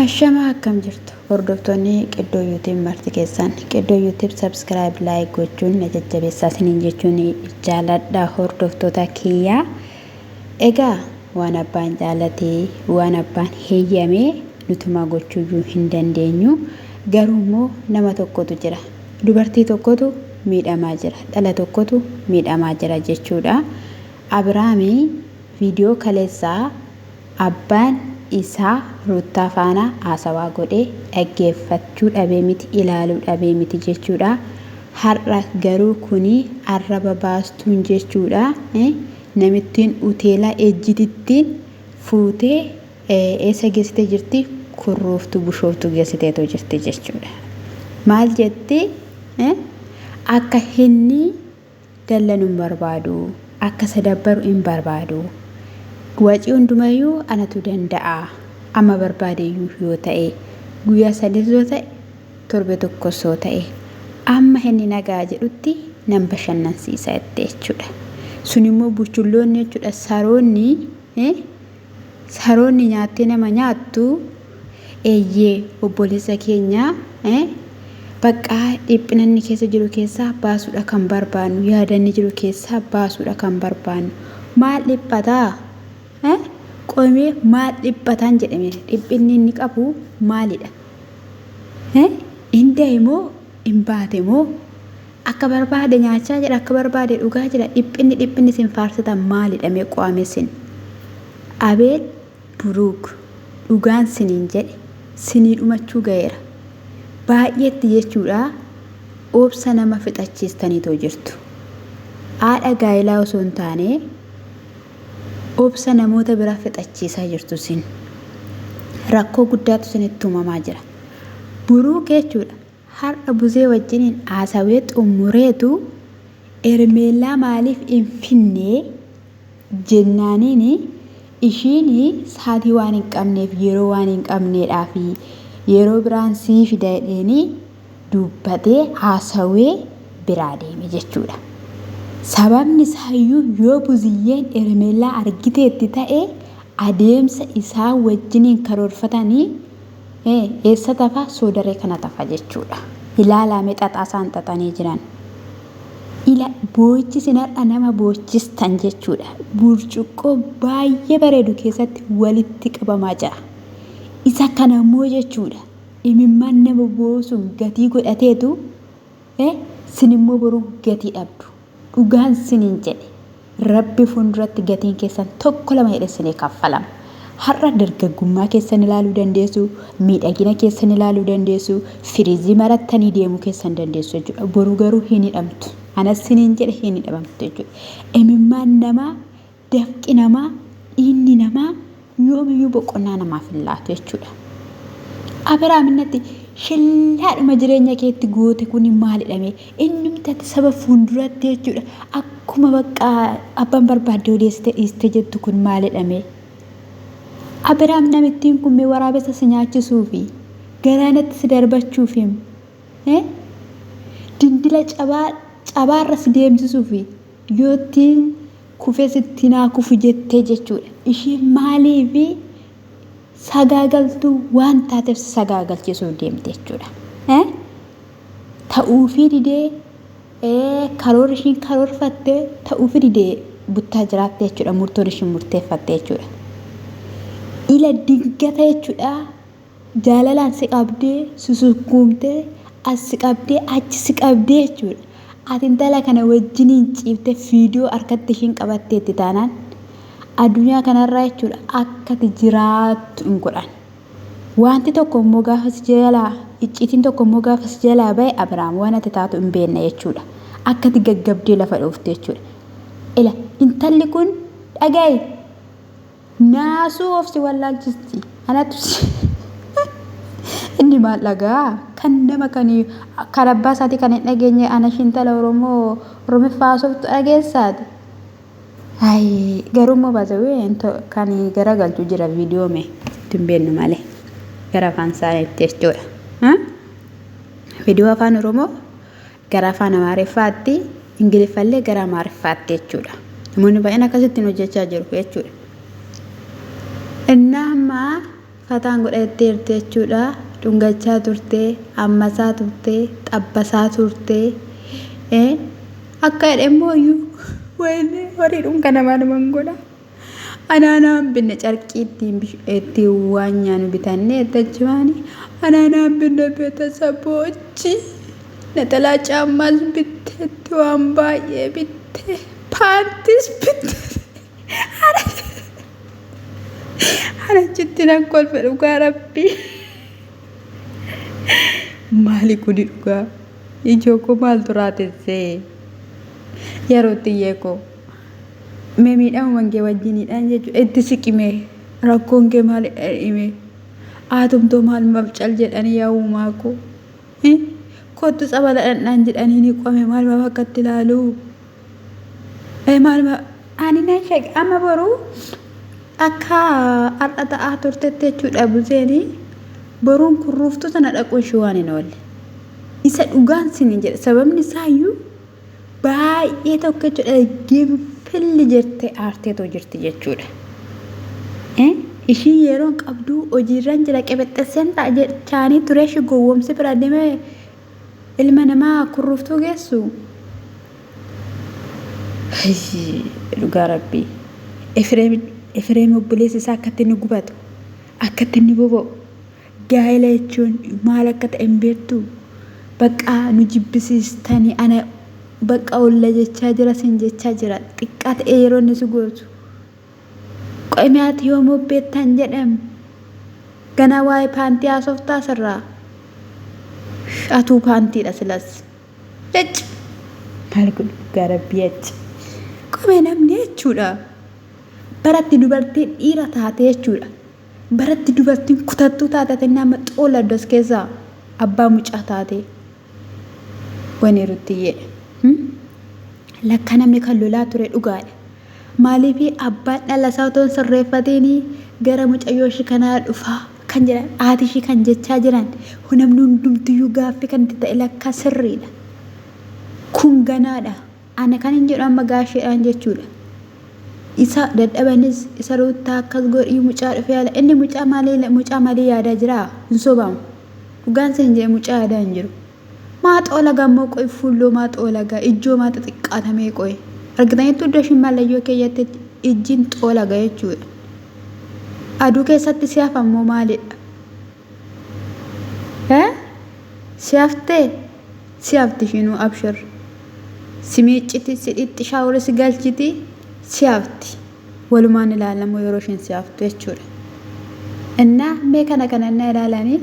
Ashamaa akkam jirtu hordoftoonni Qiddoo YouTube marti keessan Qiddoo YouTube subscribe like gochuun na jajjabeessaa isiniin jechuun jaaladha hordoftoota kiyyaa. Egaa waan abbaan jaalate waan abbaan heeyyame nutumaa gochuuyyuu hin dandeenyu. Garuu immoo nama tokkotu jira. Dubartii tokkotu miidhamaa jira. Dhala tokkotu miidhamaa jira jechuudha. Abiraami viidiyoo kaleessaa Abbaan isaa Ruuttaa faana haasawaa godhe dhaggeeffachuu dhabee miti ilaaluu dhabee miti jechuudha. Har'a garuu kuni arraba baastuun jechuudha. Namittiin uteela ejjitittiin fuutee eessa geessitee jirti? Kurruuftuu bushooftuu geessiteetoo jirti jechuudha. Maal jetti? Akka inni dallanu hin barbaadu, akka isa dabbaru hin barbaadu. Wacii hundumayyuu anatu danda'a. Amma barbaadeyyuu yoo ta'e, guyyaa sadis yoo ta'e, torbe tokkos yoo ta'e, amma inni nagaa jedhutti nan bashannansiisa jette jechuudha. Sun immoo buchulloonni jechuudha saroonni Saroonni nyaattee nama nyaattu eeyyee obboleessa keenya baqqaa dhiphina inni keessa jiru keessaa baasuudha kan barbaannu yaada inni jiru keessaa baasuudha kan barbaannu maal dhiphataa qomee maal dhiphataan jedhame dhiphinni inni qabu maalidha hin da'e moo hin baate moo akka barbaade nyaachaa jira akka barbaade dhugaa jira dhiphinni dhiphinni isin faarsitan maalidha mee qo'ame sin Abeel Buruuk dhugaan siniin jedhe sinii dhumachuu ga'eera baay'eetti jechuudha obsa nama fixachiistaniitoo jirtu haadha gaa'elaa osoo hin taane obsa namoota biraa fixachiisaa jirtu sin rakkoo guddaatu sinitti uumamaa jira Buruuk jechuudha Har'a Buzee wajjiniin haasawee xummureetu Ermeellaa maaliif hin finne jennaaniin ishiin saatii waan hin qabneef yeroo waan hin qabneedhaafi yeroo biraan sii fida jedheenii dubbatee haasawee biraa deeme jechuudha. Sababni isaayyuu yoo Buziyyeen Ermeellaa argiteetti ta'e adeemsa isaan wajjiniin karoorfatanii Ee eessa tafa soodaree kana tafa jechuudha. Ilaalaa mee xaxaa isaan xaxanii jiran. Ila boo'ichi isin har'a nama boochistan jechuudha. Burcuqqoo baay'ee bareedu keessatti walitti qabamaa jira. Isa kana immoo jechuudha. Imimmaan nama boosuun gatii godhateetu sin immoo boruu gatii dhabdu. Dhugaan siniin jedhe. Rabbi fuulduratti gatiin keessan tokko lama jedhee isinii kaffalama. Har'a dargaggummaa keessan ilaaluu dandeessu, miidhagina keessan ilaaluu dandeessu, firiizii marattanii deemuu keessan dandeessu jechuudha. Boru garuu hin hidhamtu. Anas siniin jedhe hin hidhamamtu jechuudha. Imimmaan namaa, dafqi namaa, dhiigni namaa yoomiyyuu boqonnaa namaaf hin laatu jechuudha. Abiraam innatti shillaadhuma jireenya keetti goote kun maalidha mee? Innumti ati saba fuulduratti jechuudha. Akkuma bakka abbaan barbaadde odeessite dhiiste jettu kun maalidha mee? Abiraam namittiin kun mee waraabessa si nyaachisuufi galaanatti si darbachuufi dindila cabaa cabaarra si deemsisuufi yoo ittiin kufee sitti naa kufu jettee jechuudha. Isheen maaliif sagaagaltuu waan taateef si sagaagalchisuuf deemte jechuudha. Ta'uufii didee karoorri ishiin karoorfatte ta'uufii didee buttaa jiraatte jechuudha. Murtoon ishiin murteeffatte jechuudha. Ila dingata jechuudha. Jaalalaan si qabdee, si sukkuumtee, as si qabdee, achi si qabdee jechuudha. Ati intala kana wajjiniin ciiftee viidiyoo harkatti ishiin qabatteetti taanaan addunyaa kanarraa jechuudha akka ati jiraattu hin godhan. Wanti tokko immoo gaafa si jalaa icciitiin tokko immoo gaafa si jalaa ba'e Abiraam waan ati taatu hin beekna jechuudha. Akka ati gaggabdee lafa dhooftu jechuudha. Ila intalli kun dhaga'i Naasuu of si wallaalchisti. Anatu si inni maal dhagaa kan nama kan kan abbaa isaatii kan hin dhageenye ana shintala Oromoo Oromiffaa haasoftu dhageessaati. Ayi garuu immoo baasawee kan garagalchu jira viidiyoo mee ittiin beeknu malee gara afaan isaaniitti jechuudha. Viidiyoo afaan Oromoo gara afaan Amaariffaatti, Ingiliffallee gara Amaariffaatti jechuudha. Namoonni baay'een akkasittiin hojjechaa jiru jechuudha. Innaa amma Fataan godha jetteerti jechuudha. Dhungachaa turte, ammasaa turte, xabbasaa turte. Akka jedhe immoo iyyuu wayinee horiidhum kana maaluman godha. Anaanaan binne carqii ittiin ittiin waan nyaannu bitannee achumaani anaanaan binne beetasaboochi naxalaa caammaas bitteetti waan baay'ee bitte paantis bitte. Anachitti nan kolfe dhugaa rabbii. Maali kuni dhugaa ijoo koo maaltu raatessee yeroo tiyyee koo. Mee miidhamuman kee wajjiniidhaan jechuudha. Itti siqimee rakkoon kee maalidha himee. Aatumtoo maalumaaf cal jedhanii yaa uumaa koo. Kottu tsabala dhandhaan jedhanii ni qome maalumaaf akkatti ilaaluu. Maaluma ani nan shake amma boruu akka har'a ta'aa turtetti jechuudha buzeeni boruun kurruuftuu sana dhaquun ishee waan hin oolle. Isa dhugaan sinin jedha sababni isaayyuu baay'ee tokko jechuudha ginfilli jettee aarteetoo jirti jechuudha. Ishiin yeroon qabduu hojiirran jira qebexxesseen ta'a jechaanii ture ishii gowwoomsi bira deemee ilma namaa kurruuftuu geessu. Dhugaa rabbii. Efreem obboleessi isaa akkatti inni gubatu akkatti inni boba'u Gaa'ela jechuun maal akka ta'e hin beektuu? Baqqaa nu jibbisiistanii ana baqqaa olla jechaa jira sin jechaa jira. Xiqqaa ta'ee yeroo inni si gootu. Qo'imee ati yoom obbeettan jedhem. Ganaa waa'ee paantii haasoftaa sirraa. Atuu paantiidha silas. Ecc. Maal kun dhugaa rabbii ecc. Qomee namni jechuudha. Baratti dubartiin dhiira taate jechuudha. Baratti dubartiin kutattuu taate ati nama xooladdu as keessaa abbaa mucaa taate. Wani ruttiyyee. Lakka namni kan lolaa ture dhugaadha. Maaliif abbaan dhala isaa otoo hin sirreeffatiin gara mucayyoo ishii kanaa dhufaa kan jedhan haati ishii kan jechaa jiran namni hundumtiyyuu gaaffii kan itti ta'e lakka sirriidha. Kun ganaadha. Ana kan hin jedhu amma gaasheedhaan jechuudha. Isa dadhabanis isa ruuttaa akkas godhii mucaa dhufee haala inni mucaa malee mucaa malee yaadaa jiraa hin sobamu. Dhugaan sin jedhe mucaa yaadaa hin jiru. Maa xoolagaa immoo qoy fuulloo maa xoolagaa ijjoo maa xixiqqaatamee qoy. Argitaniittu iddoo ishiin mallayyoo keeyyatte ijjiin xoolaga jechuudha. Aduu keessatti si hafa immoo maalidha? Eh? Si haftee? Si hafti ishiinuu abshir. Si miicciti, si dhiqxi, shaawora si galchiti, si hafti. Walumaan ilaalamu yeroo ishiin si haftu jechuudha. Innaa mee kana kana innaa ilaalanii.